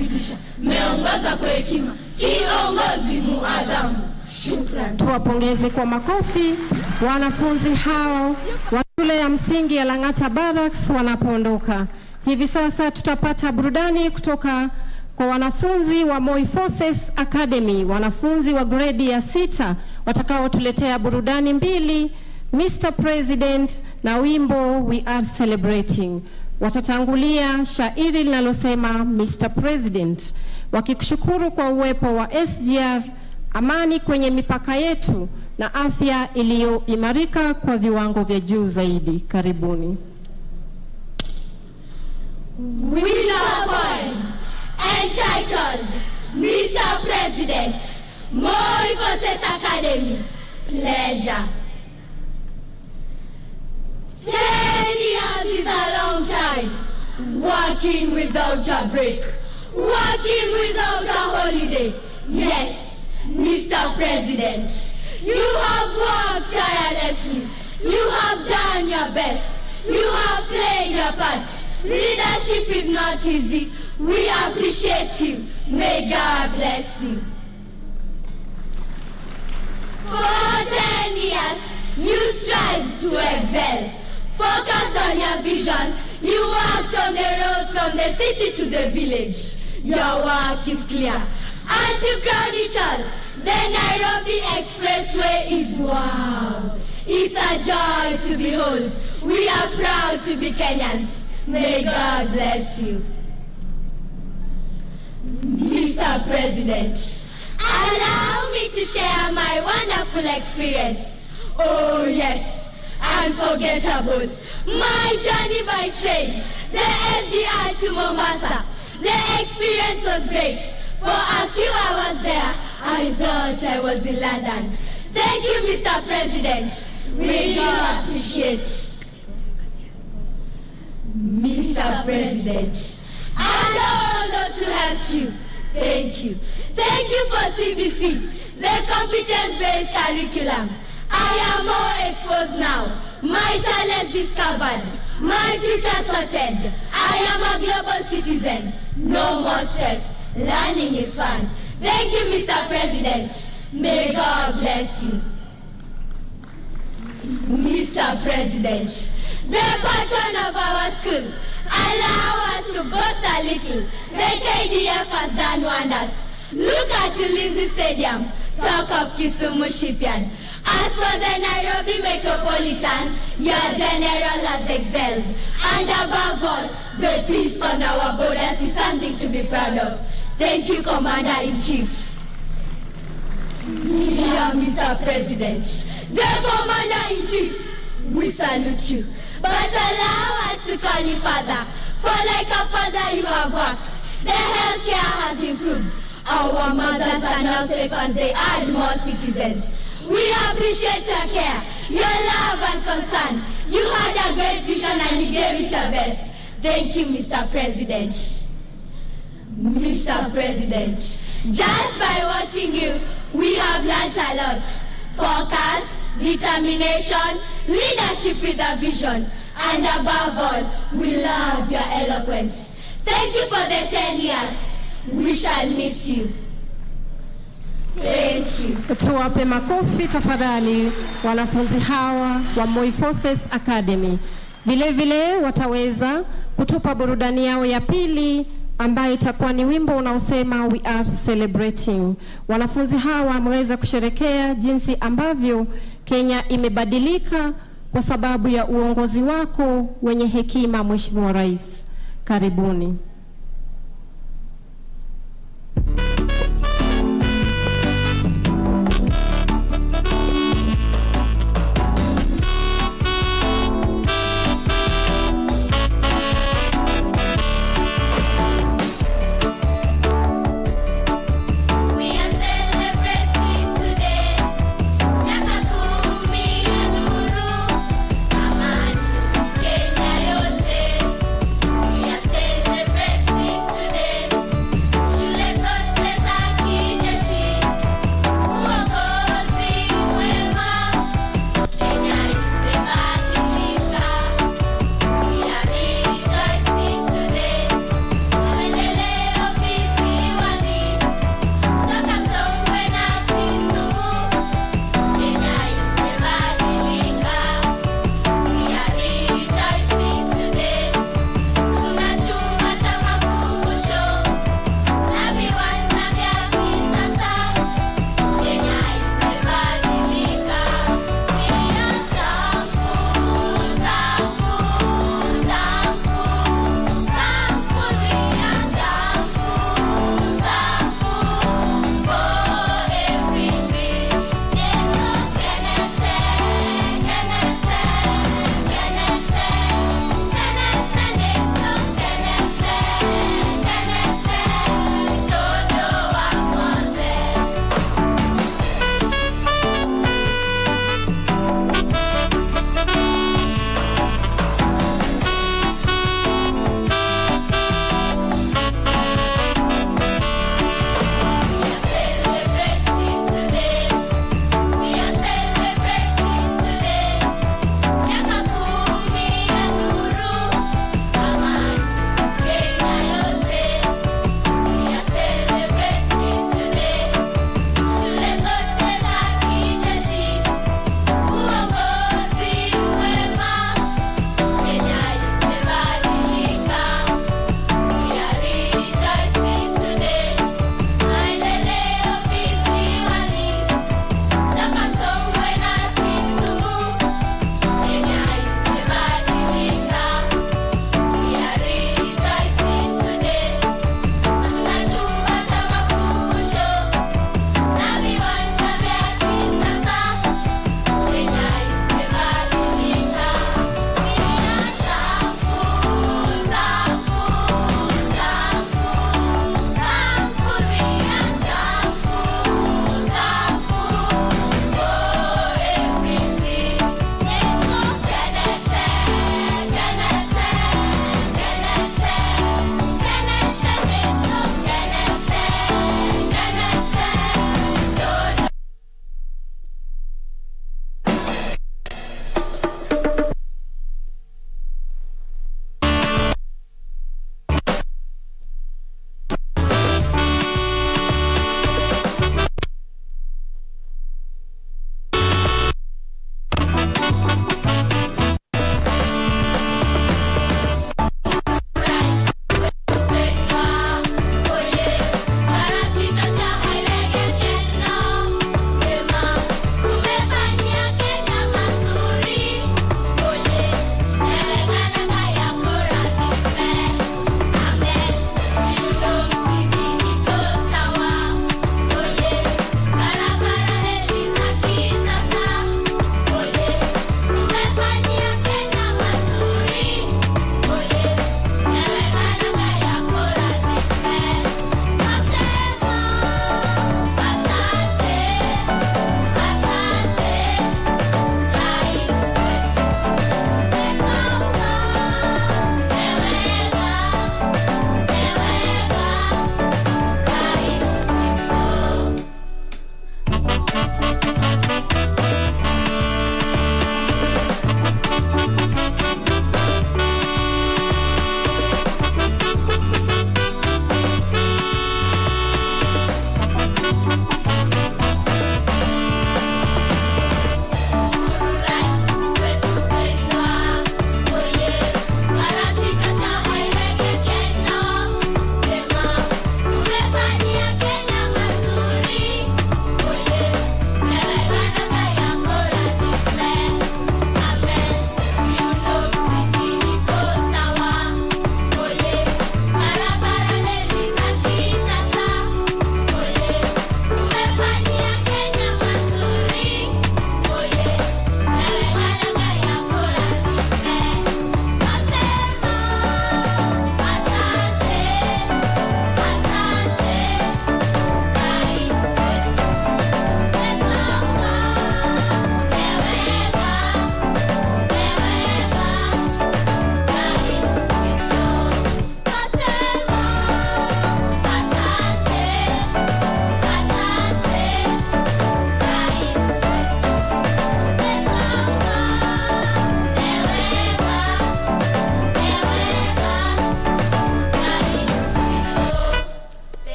kupitisha. Mmeongoza kwa hekima, kiongozi muadhamu. Shukran. Tuwapongeze kwa makofi wanafunzi hao wa shule ya msingi ya Lang'ata Barracks wanapoondoka. Hivi sasa tutapata burudani kutoka kwa wanafunzi wa Moi Forces Academy, wanafunzi wa gredi ya 6 watakaotuletea burudani mbili, Mr. President na wimbo We Are Celebrating. Watatangulia shairi linalosema Mr. President, wakikushukuru kwa uwepo wa SGR, amani kwenye mipaka yetu na afya iliyoimarika kwa viwango vya juu zaidi. Karibuni. With a poem entitled Mr. President, Moi Forces Academy, Pleasure. 10 years is a long time, working without a break, working without a holiday. Yes, Mr. President, you have worked tirelessly, you have done your best, you have played your part. Leadership is not easy. We appreciate you. May God bless you. For 10 years, you strived to excel. Focused on your vision, you worked on the roads from the city to the village. Your work is clear. And to crown it all, the Nairobi Expressway is wow. It's a joy to behold. We are proud to be Kenyans. May God bless you. Mr. President, allow me to share my wonderful experience. Oh yes, unforgettable. My journey by train, the SGR to Mombasa. The experience was great. For a few hours there, I thought I was in London. Thank you, Mr. President. We really appreciate. Mr. President, and all those who helped you, thank you. Thank you for CBC, the competence-based curriculum. I am more exposed now. My talents discovered. My future sorted. I am a global citizen. No more stress. Learning is fun. Thank you, Mr. President. May God bless you. Mr. President, the patron of our school, allow us to boast a little. The KDF has done wonders. Look at Ulinzi Stadium. Talk of Kisumu Shipyard. As for the Nairobi Metropolitan, your general has excelled. And above all, the peace on our borders is something to be proud of. Thank you, Commander-in-Chief. Dear Mr. President, the Commander-in-Chief, we salute you. But allow us to call you father, for like a father you have worked. The healthcare has improved. Our mothers are now safe as they add more citizens. We appreciate your care, your love and concern. You had a great vision and you gave it your best. Thank you, Mr. President. Mr. President, just by watching you, we have learnt a lot. Focus, determination, leadership with a vision, and above all, we love your eloquence. Thank you for the 10 years. We shall miss you. Thank you. Tuwape makofi tafadhali wanafunzi hawa wa Moi Forces Academy. Vile vile wataweza kutupa burudani yao ya pili ambayo itakuwa ni wimbo unaosema We Are Celebrating. Wanafunzi hawa wameweza kusherekea jinsi ambavyo Kenya imebadilika kwa sababu ya uongozi wako wenye hekima, Mheshimiwa Rais. Karibuni. We are celebrating today. Miaka 10 ya nuru, amani Kenya yote. We are celebrating.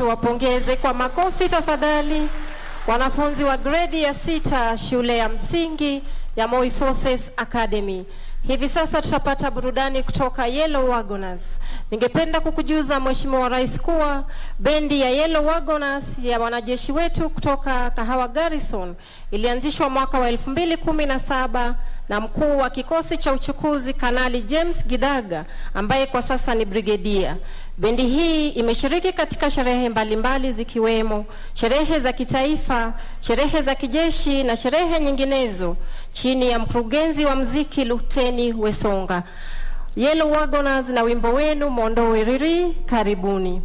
Tuwapongeze kwa makofi tafadhali wanafunzi wa gredi ya 6 shule ya msingi ya Moi Forces Academy. Hivi sasa tutapata burudani kutoka Yellow Wagoners. Ningependa kukujuza Mheshimiwa Rais kuwa bendi ya Yellow Wagoners ya wanajeshi wetu kutoka Kahawa Garrison ilianzishwa mwaka wa 2017 na mkuu wa kikosi cha uchukuzi Kanali James Githaga ambaye kwa sasa ni brigedia. Bendi hii imeshiriki katika sherehe mbalimbali zikiwemo sherehe za kitaifa, sherehe za kijeshi na sherehe nyinginezo chini ya mkurugenzi wa mziki Luteni Wesonga. Yellow Wagoners na wimbo wenu Mondowe Riri, karibuni.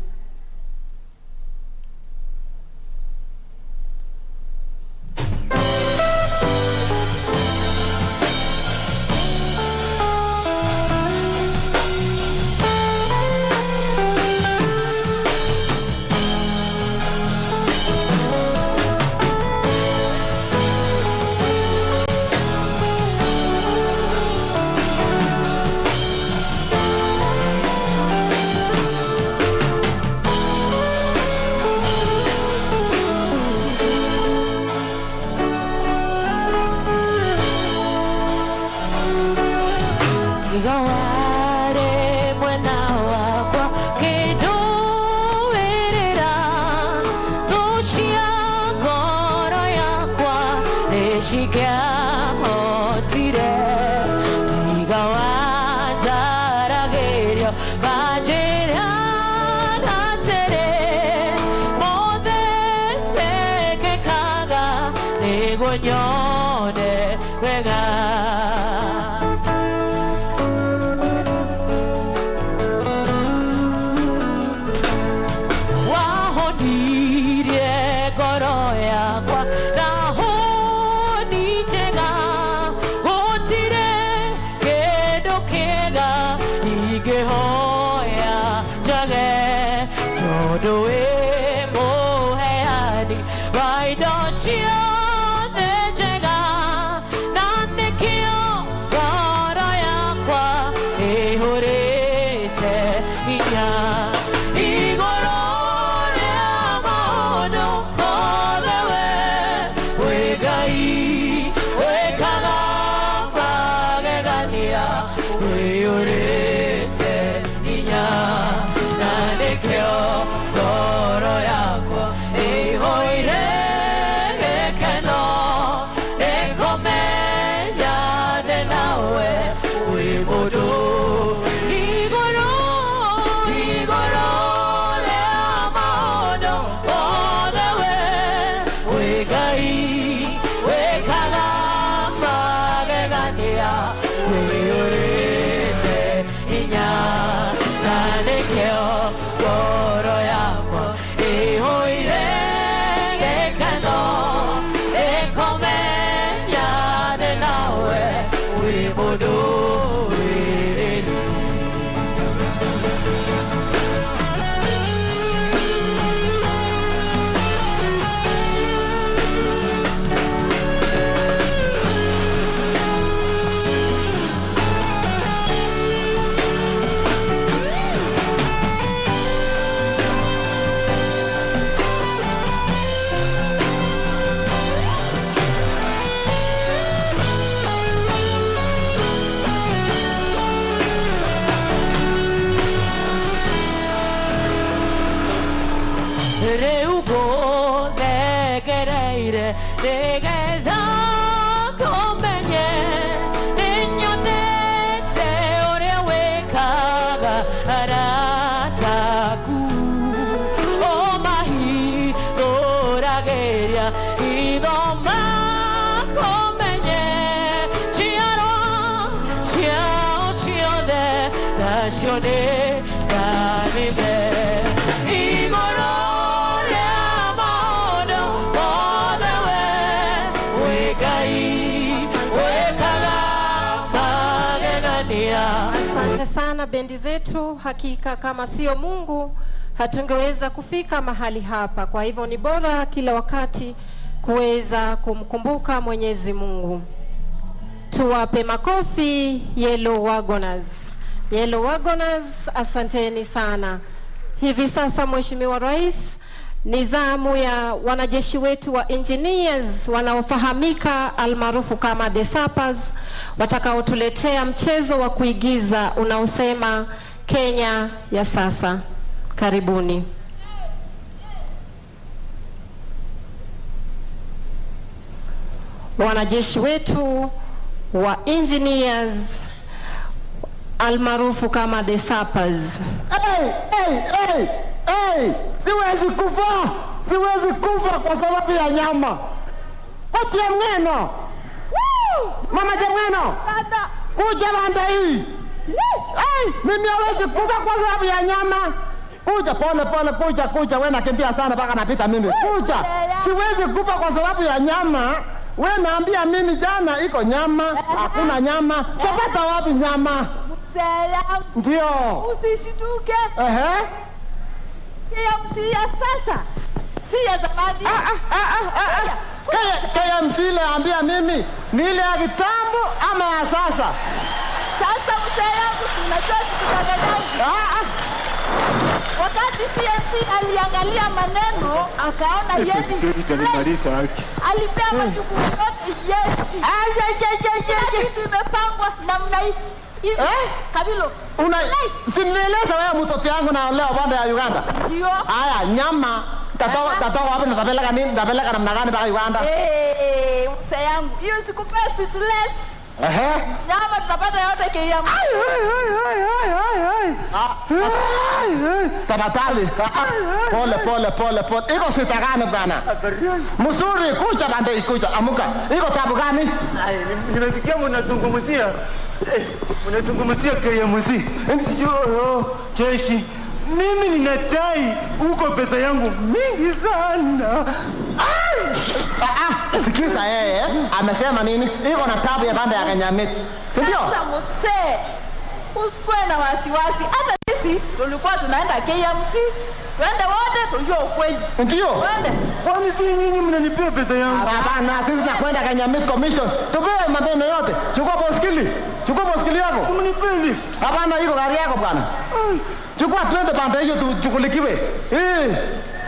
Igaware mwena wakwa kĩndũĩrĩra thũ cia ngoro yakwa nĩcingĩahotire tiga wanjaragĩrio kanjĩra atĩrĩ mothe mekĩkaga nĩguo nyone wega. Wahonirie ngoro yakwa na honi njega gũtirĩ kĩndũ kĩega ingĩhoya njage tondũ wĩ mũheani wa indo ciothe njega na nĩkĩo ngoro yakwa ĩihũrĩte hinya. Igũrũ rĩa maũndũ mothe we wĩ Ngai wĩkaga magegania wĩiyũrĩte hinya na nĩkĩo ngoro yakwa ĩihũire gĩkeno nĩngũmenya ndĩ nawe wĩ mũndũ. Igũrũ igũrũ rĩa maũndũ mothe we wĩ Ngai wĩkaga magegania wĩiyũrĩte hinya na nĩkĩo ngoro yakwa ĩihũire gĩkeno ĩkũmenya ndĩ nawe wĩ mũndũ wĩrĩru. Rĩu ngũthengereire nĩgetha ngũmenye nĩnyonete ũrĩa wĩkaga arata aku ũmahingũragĩria itho makũmenye njiarwa ciao ciothe nacio nĩ ndathime. Igũrũ rĩa maũndũ mothe we wĩ Ngai wĩkaga magegania. Asante sana bendi zetu, hakika kama sio Mungu hatungeweza kufika mahali hapa. Kwa hivyo ni bora kila wakati kuweza kumkumbuka Mwenyezi Mungu. Tuwape makofi Yellow Wagoners. Yellow Wagoners, asanteni sana. Hivi sasa Mheshimiwa Rais, ni zamu ya wanajeshi wetu wa engineers wanaofahamika almaarufu kama the Sappers watakaotuletea mchezo wa kuigiza unaosema Kenya ya sasa. Karibuni. Wanajeshi wetu wa engineers almaarufu kama the Sappers. Hey, hey, hey, hey! Siwezi kufa, siwezi kufa kwa sababu ya nyama. Otia mweno. Mama Jamweno, kuja banda hii. Hey, mimi hawezi kufa kwa sababu ya nyama. Kuja pole pole, kuja kuja, wewe nakimbia sana mpaka napita mimi. Kuja, siwezi kufa kwa sababu ya nyama. We naambia mimi jana iko nyama, hakuna nyama. Tapata wapi nyama? Mzee, Ndio. usishtuke. Ehe. KMC ya sasa si ya zamani. KMC ile ambia mimi ni ile ya kitambo ama ya sasa? Sasa mzee yangu, si unajua sikudanganyangi. Wakati CMC aliangalia maneno akaona Yesu Itanimaliza haki. alipea majukumu yote jeshi. Kila kitu imepangwa namna hii hivi. Eh? Kabilo. Una sinieleza wewe mtoto yangu na leo banda ya Uganda. Ndio. Haya nyama tatoa tatoa wapi na tapeleka nini? Tapeleka namna gani mpaka Uganda? Eh, mzee yangu, hiyo sikupea stress. Ehe. Nyama tunapata yote KMC. Tafadhali. Pole pole pole pole. Iko sita gani bwana? Mzuri kuja bande ikuja. Amuka. Iko tabu gani? Ai, nimesikia mnazungumzia mnazungumzia KMC. Sijui oh, jeshi. Mimi nina tai huko pesa yangu mingi sana. Sikiza yeye amesema nini? Iko na tabu ya banda ya Kenya Meat. Si ndio? Sasa mzee, usikuwe na wasiwasi. Hata sisi tulikuwa tunaenda KMC, twende wote tujue ukweli. Ndio. Twende. Kwani si nyinyi mnanipea pesa yangu? Hapana, sisi tunakwenda Kenya Meat Commission. Tupee maneno yote. Chukua boskili. Chukua boskili yako. Mnipee lift. Hapana, iko gari yako bwana. Chukua twende pande hiyo tuchukulikiwe. Eh.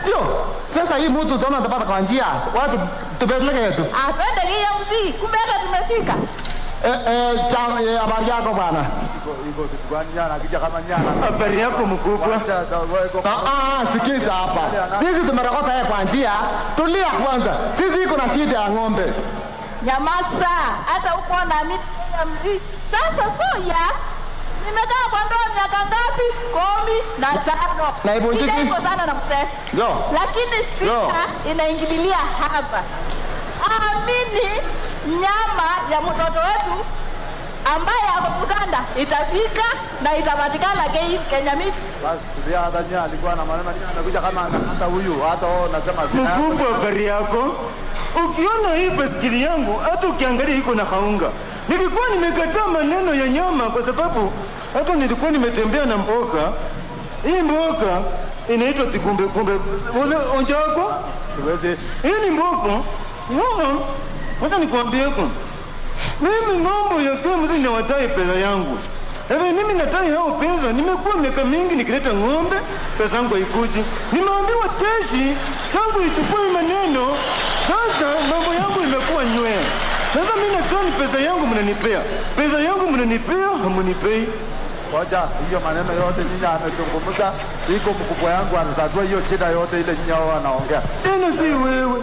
Ndio. Sasa hii mtu tunaona atapata kwa njia. Watu tupeleke yetu. Ah, twende KMC, kumbe hata tumefika. Eh, habari yako bwana. Habari yako mkubwa. Sikiza hapa. Sisi tumerokota yeye kwa njia. Tulia kwanza. Sisi iko na shida ya ng'ombe. Nyamaza, hata huko na miti KMC. Sasa soya nimekaa kwa ndoa miaka ngapi? 15. Na ibunjiki? Shida iko sana na mzee. Yo. Lakini sita inaingililia hapa. Amini nyama ya mtoto wetu ambaye ako Uganda itafika na itapatikana Kenya Meat. Mkubwa, habari yako. Ukiona hii basikili yangu, hata ukiangalia iko na haunga. Nilikuwa nimekataa maneno ya nyama kwa sababu hata nilikuwa nimetembea na mboka. Hii mboka inaitwa tikumbe kumbe. Ule onja wako? Siwezi. Hii ni mboka. Wewe, wacha nikwambie kwa. Mimi mambo ya KMC nawatai pesa yangu. Hivi mimi natai hao pesa, nimekuwa miaka mingi nikileta ng'ombe, pesa yangu haikuji. Nimeambiwa jeshi tangu ichukue maneno, sasa mambo yangu imekuwa nywea. Sasa mimi nataka pesa yangu mnanipea. Pesa yangu mnanipea, hamunipei. Ngoja hiyo maneno yote nyinyi amezungumza, iko mkubwa yangu anatatua hiyo shida yote ile nyinyi hao wanaongea. Tena si wewe.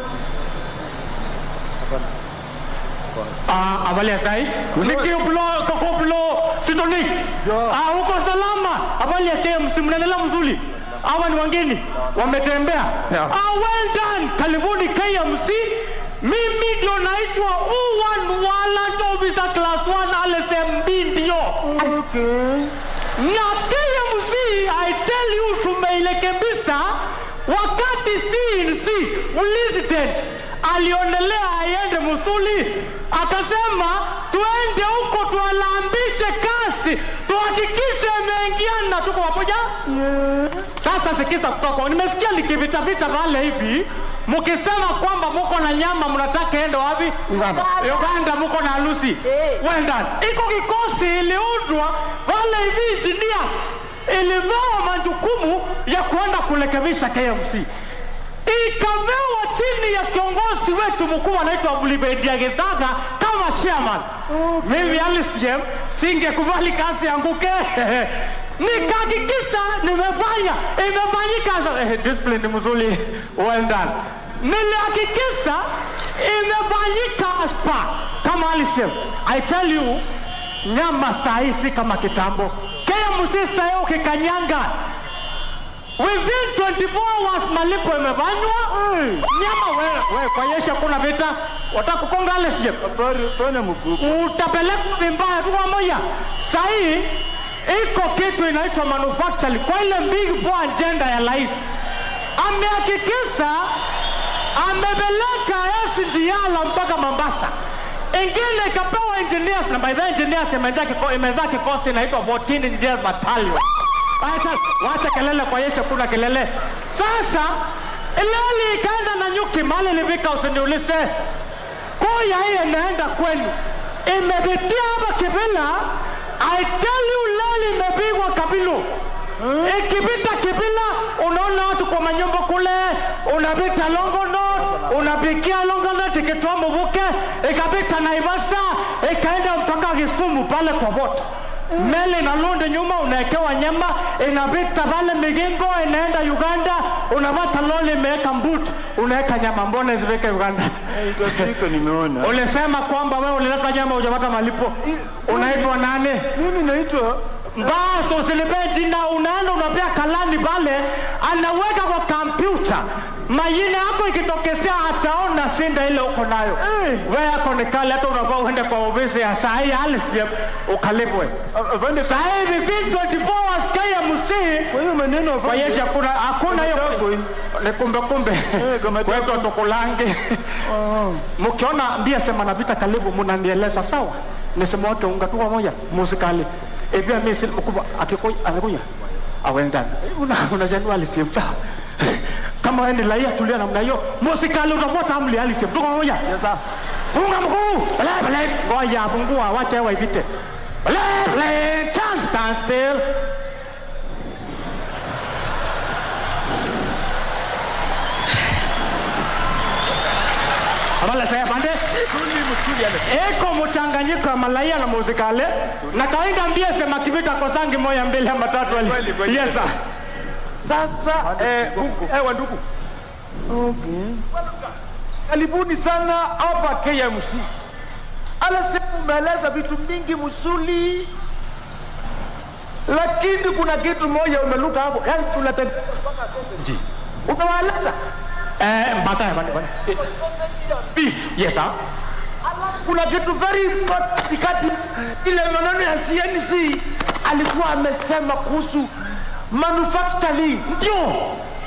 Habari ya sai? Nikiuplo kokoplo sitonik. Uko salama? Habari ya KMC mnaendelea mzuri? Hawa ni wangeni wametembea. Well done. Karibuni KMC. Mimi ndio naitwa U1 Warrant Officer Class 1 LSMB ndio. Okay. Na KMC I tell you tumeilekebisha wakati CNC president alionelea aende Musuli, akasema tuende huko tualambishe kasi, tuhakikishe imeingiana, tuko pamoja. Sasa sikiza kutoka kwa, nimesikia nikivitavita pale hivi mkisema kwamba muko na nyama mnataka ende wapi? Uganda. Uganda muko na harusi. Well done. Iko kikosi iliundwa wale hivi engineers ilipewa majukumu ya kuenda kurekebisha KMC. Ikapewa chini ya kiongozi wetu mkuu anaitwa Bulibedia Githaga kama chairman. Mimi Alisiem singekubali kazi yanguke. Nikahakikisha nimefanya, imefanyika. Discipline ni mzuri, well done. Nilihakikisha imefanyika as per kama Alisiem. I tell you, nyama saa hii si kama kitambo. KMC saa hii ukikanyanga within 24 hours malipo imefanywa. Nyama wewe, kwa yesha kuna vita, watakukonga Alisiem Hapana mkubwa. Utapelekwa vibaya tu kwa moja. Sahii iko kitu inaitwa manufacturing kwa ile big four agenda ya rais, amehakikisha amepeleka SGR mpaka Mombasa, ingine ikapewa engineers, na by the engineers imezaa kikosi inaitwa 14 Engineers Battalion. Wacha kelele kwa Yesu, kuna kelele sasa. Ilali ikaenda na nyuki mahali ilifika, usiniulize kuya hii inaenda kwenu, imepitia hapa Kibila. I tell you, lali imepigwa Kabilu. Ikipita Kibila, unaona watu kwa manyumba kule, unapita Longonot, unapikia Longonot ikitoa Mubuke, ikapita Naivasha, ikaenda mpaka Kisumu pale kwa bot. Meli inarudi nyuma, unawekewa nyama, inapita pale Migingo, inaenda Uganda, unapata lori imeweka mbuti, unaweka nyama. Mbona isifike Uganda? Itafika, nimeona. Ulisema kwamba wewe ulileta nyama hujapata malipo. Unaitwa nani? Mimi naitwa Basi usilipe jina, unaenda unapea kalani pale, anaweka kwa kompyuta majina yako, ikitokezea ataona sinda ile uko nayo. Wewe yako ni kale, hata unafaa uende kwa ofisi ya saa hii halisi ukalipwe. Afande, Saa hii within 24 hours KMC kwa hiyo maneno kwa afande. yeshi hakuna hiyo Kama tako hii. ni kumbe kumbe Kama tako. kwetu tukulange. Mkiona ndiye sema napita karibu, mnanieleza sawa, nisema wake unga tu moja musikali ebia mimi si mkubwa akikuja amekuja awenda una januari si sawa. Kama wewe ni raia tulia namna hiyo, musikali utafuata amri halisi tuko moja. Yes, sir. Funga mguu bale bale, ngoja pungua, wacha hewa ipite. Bale bale, chance stand still. Abala saya pande eko mchanganyiko ya malaia na muzikale na kawaida mbie sema kivita kosangi moja mbili ama tatu ali. Kweli, kweli. Yes sir. Sasa wandugu, karibuni sana hapa KMC. Alasema umeeleza vitu mingi mzuri, lakini kuna kitu moja umeluka hapo, yaani tunatengeneza mpaka sausage. Umewaeleza Mbata bande bande. beef. Yes sir. Kuna kitu very important kati ile maneno ya CNC alikuwa amesema kuhusu manufacturing. Ndio.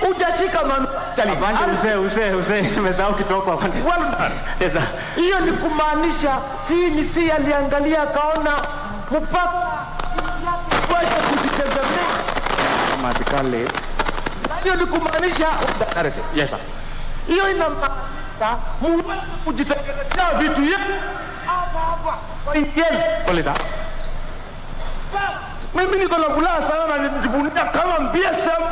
Hujashika manufacturing. Bande uzee uzee uzee nimesahau kidogo afande. Well done. Yes sir. Hiyo ni kumaanisha CNC aliangalia akaona mpaka weze kujitegemea. Muzikale. Hiyo ni kumaanisha Yes sir. hiyo inamaanisha muweze kujitengenezea vitu yenu hapa hapa kwa nchi yenu. Pole sir. Mimi niko na furaha sana na nijivunia kama BSM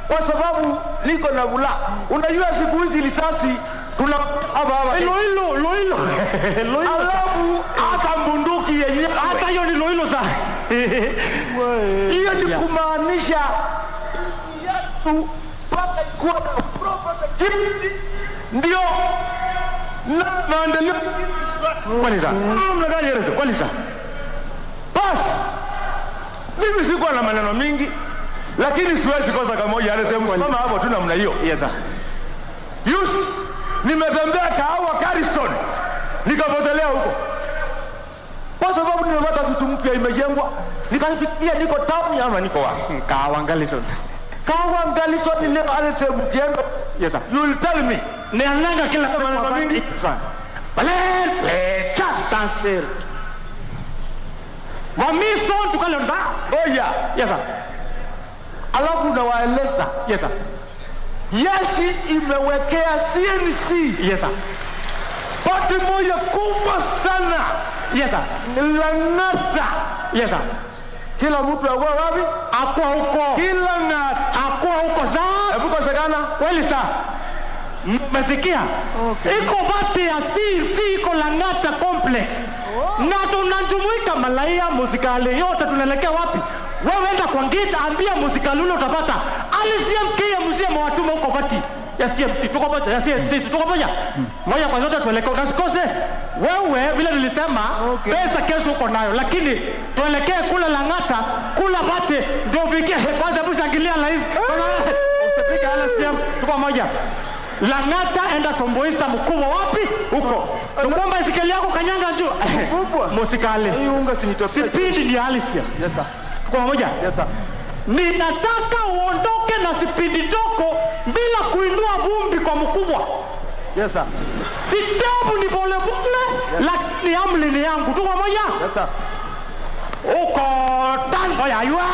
kwa sababu niko na furaha. Unajua siku hizi risasi tuna hapa hapa, Loilo loilo. Loilo. alafu hata bunduki yenyewe Hata hiyo ni loilo sir. hiyo ni kumaanisha nchi yetu mpaka ikuwa na proper security ndio na maendeleo. Kweli sir. Mnakaje Yesu? Kweli sir. Bas, mimi sikuwa na maneno mingi, lakini siwezi kosa kamoja yale sehemu. Simama hapo tu namna hiyo. Yes sir. Yus, nimetembea Kahawa Garrison nikapotelea huko kwa sababu nimepata vitu mpya imejengwa, nikafikiria niko town ama niko wapi? Kahawa Garrison. Kahawa Garrison leo ale sehemu ukienda, Yes sir. you will tell me. Niananga kila siku Maneno afande. mingi. Sir. Bale le chance stand still. Wamison tukale sir. Oya, Yes sir. alafu nawaeleza Yes sir. jeshi imewekea CNC Yes sir. pati moja kubwa sana Yes sir. Lang'ata. Yes sir. Kila mtu akuwa wapi? Akuwa huko. Kila ng'ata. Akuwa huko sir. Hebu kosekana Kweli sir. Mmesikia? Okay. Iko bati ya CC iko Lang'ata Complex. Na tunajumuika malaia musikali yote tunaelekea wapi? Wewe enda kwa ngita ambia musikali ule utapata. LCM KMC mwatume huko bati ya CMC tuko pamoja, ya CMC tuko pamoja. Moja kwa zote tuelekee, usikose. Wewe vile nilisema Okay. pesa kesho uko nayo, lakini tuelekee kule Lang'ata, kula bate ndio upikie. Kwanza hebu shangilia rais. Usipike LCM, tuko pamoja. Lang'ata enda tomboisa mkubwa wapi huko. Tukomba isikeli yako kanyanga juu. Mkubwa. Musikali. Hii unga sinitosea. Sipindi ni halisia. Yes sir. Tuko pamoja? Yes sir. Ninataka uondoke na spidi doko bila kuinua vumbi kwa mkubwa. Yes sir. Sitabu ni polepole, lakini amri ni yangu. Tuko pamoja? Yes sir. Uko tango ya yua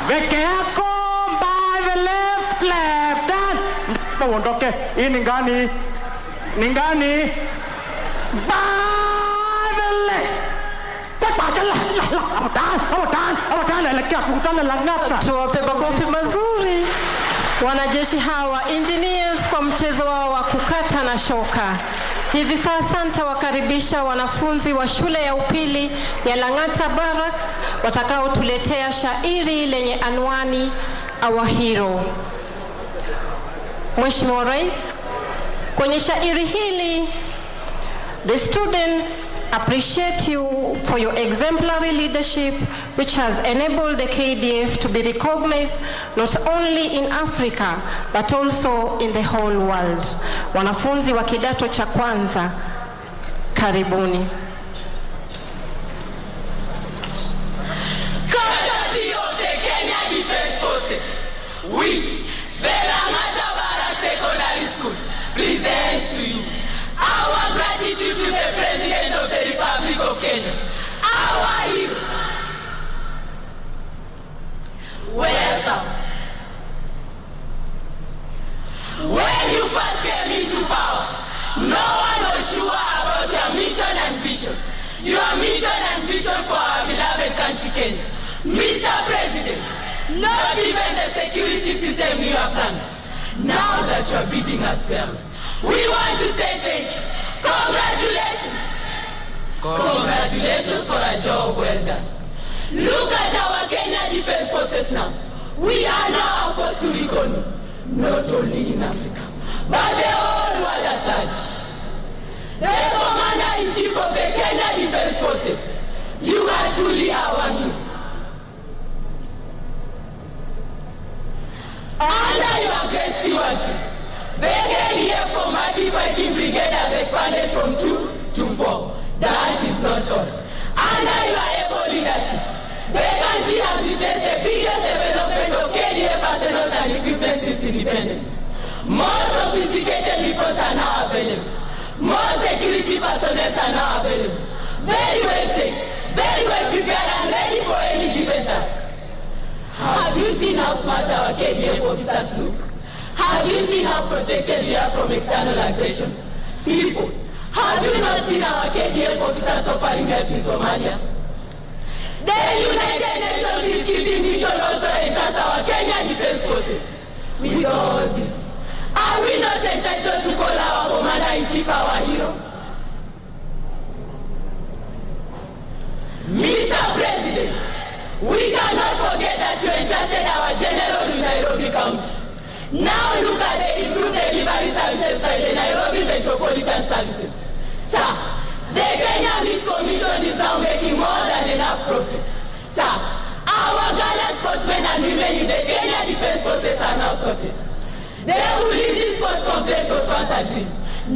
peke yako by the left left hand. Ndipo uondoke. Hii ni ngani? Ni ngani? By the left. Elekea tukutane Lang'ata. Tuwape makofi mazuri wanajeshi hawa engineers kwa mchezo wao wa kukata na shoka. Hivi sasa nitawakaribisha wanafunzi wa shule ya upili ya Lang'ata Barracks watakaotuletea shairi lenye anwani Our Hero. Mheshimiwa Rais, kwenye shairi hili the students appreciate you for your exemplary leadership, which has enabled the KDF to be recognized not only in Africa, but also in the whole world. Wanafunzi wa kidato cha kwanza, karibuni. Courtesy of the Kenya Defense Forces, we, the Lang'ata Barracks Secondary School, presents to you our gratitude to the President of the Republic of Kenya, our hero. Welcome. When you first came into power, no one was sure about your mission and vision. Your mission and vision for our beloved country, Kenya. Mr. President, not even the security system knew your plans. Now that you are bidding us farewell, we want to say thank you. Congratulations. Congratulations for a job well done. Look at our Kenya Defense Forces now. We are now a force to reckon with, not only in Africa, but the whole world at large. The Commander-in-Chief of the Kenya Defense Forces, you are truly our hero. Under your great stewardship, the KDF Combative Fighting Brigade has expanded from 2 to 4. That is not all. Under your able leadership, the country has witnessed the biggest development of KDF arsenals and equipment since independence. More sophisticated weapons are now available. More security personnel are now available. Very well trained, very well prepared and ready for any given task. Have you seen how smart our KDF officers look? Have you seen how protected we are from external aggressions? People, have you not seen our KDF officers offering help in Somalia? The United Nations Peacekeeping Mission also entrusts our Kenya Defense Forces. With all this, are we not entitled to call our Commander-in-Chief our hero? Mr. President, we cannot forget that you entrusted our general in Nairobi County. Now look at the improved delivery services by the Nairobi Metropolitan Services. Sir, the Kenya Meat Commission is now making more than enough profit. Sir, our gallant sportsmen and women in the Kenya Defense Forces are now sorted. The Ulinzi Sports Complex was once a dream,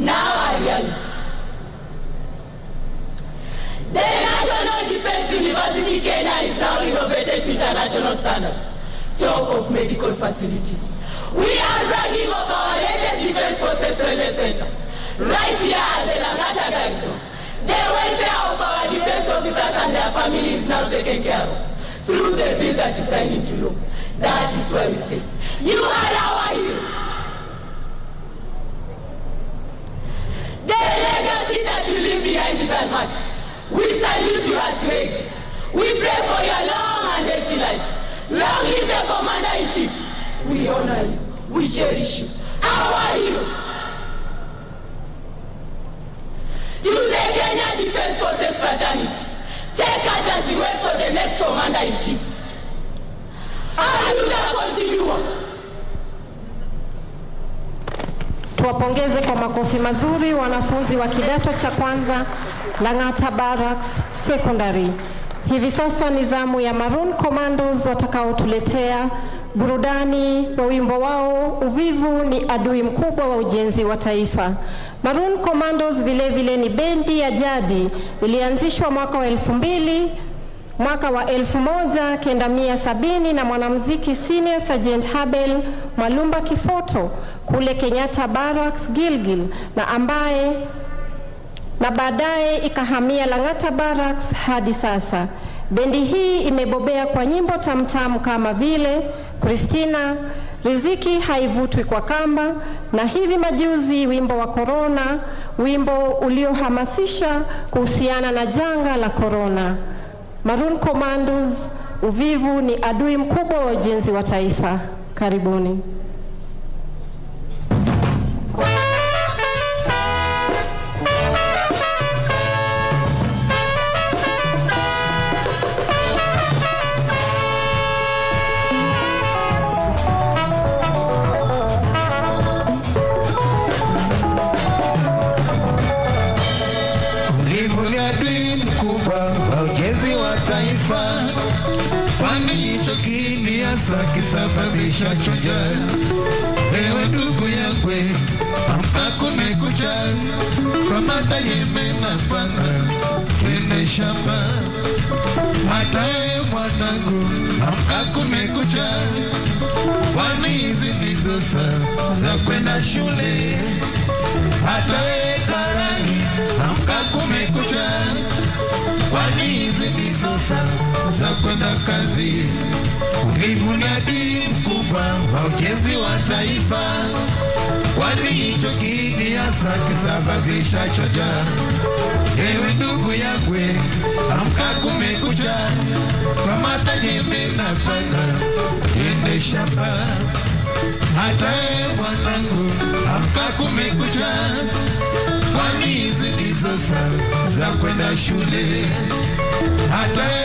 now a reality. The National Defense University Kenya is now renovated to international standards. Talk of medical facilities. We are bragging of our latest Defense Forces Wellness Center, right here at the Lang'ata Garrison. The welfare of our defense officers and their families is now taken care of through the bill that you signed into law. That is why we say, you are our hero. The legacy that you leave behind is unmatched. We salute you as you exit. We pray for your long and healthy life. Long live the Commander-in-Chief. We honor you. We cherish you. hero. To the Kenya Defense Forces fraternity, take heart as you wait for the next commander-in-chief. Aluta continua. Tuwapongeze kwa makofi mazuri wanafunzi wa kidato cha kwanza Lang'ata Barracks Secondary. Hivi sasa ni zamu ya Maroon Commandos watakaotuletea burudani wa wimbo wao uvivu ni adui mkubwa wa ujenzi wa taifa. Maroon Commandos vile vile ni bendi ya jadi, ilianzishwa mwaka wa 2000 mwaka wa 1970 na mwanamuziki Senior Sergeant Habel Mwalumba Kifoto kule Kenyatta Barracks Gilgil, na ambaye na baadaye ikahamia Lang'ata Barracks hadi sasa. Bendi hii imebobea kwa nyimbo tamtamu kama vile Christina, Riziki haivutwi kwa kamba, na hivi majuzi wimbo wa Corona, wimbo uliohamasisha kuhusiana na janga la corona. Maroon Commandos, uvivu ni adui mkubwa wa ujenzi wa taifa. Karibuni. Uvivu ni adui mkubwa wa ujenzi wa taifa, kwani hicho kiini hasa kisababisha choja. Ewe ndugu yangwe, amka kumekucha, kamata jembe na panga, twende shamba. Hata ewe mwanangu, amka kumekucha, kwani hizi ndizo saa za kwenda shule. Hata wewe karani, amka kumekucha, kwani hizi ndizo saa za kwenda kazi. Uvivu ni adui mkubwa wa ujenzi wa taifa, kwani hicho kiini hasa kisababisha choja. Ewe ndugu yangwe, amka kumekucha, kamata jembe na panga, twende shamba. Hata ewe mwanangu, amka kumekucha, kwani hizi ndizo saa za kwenda shule. Hata ewe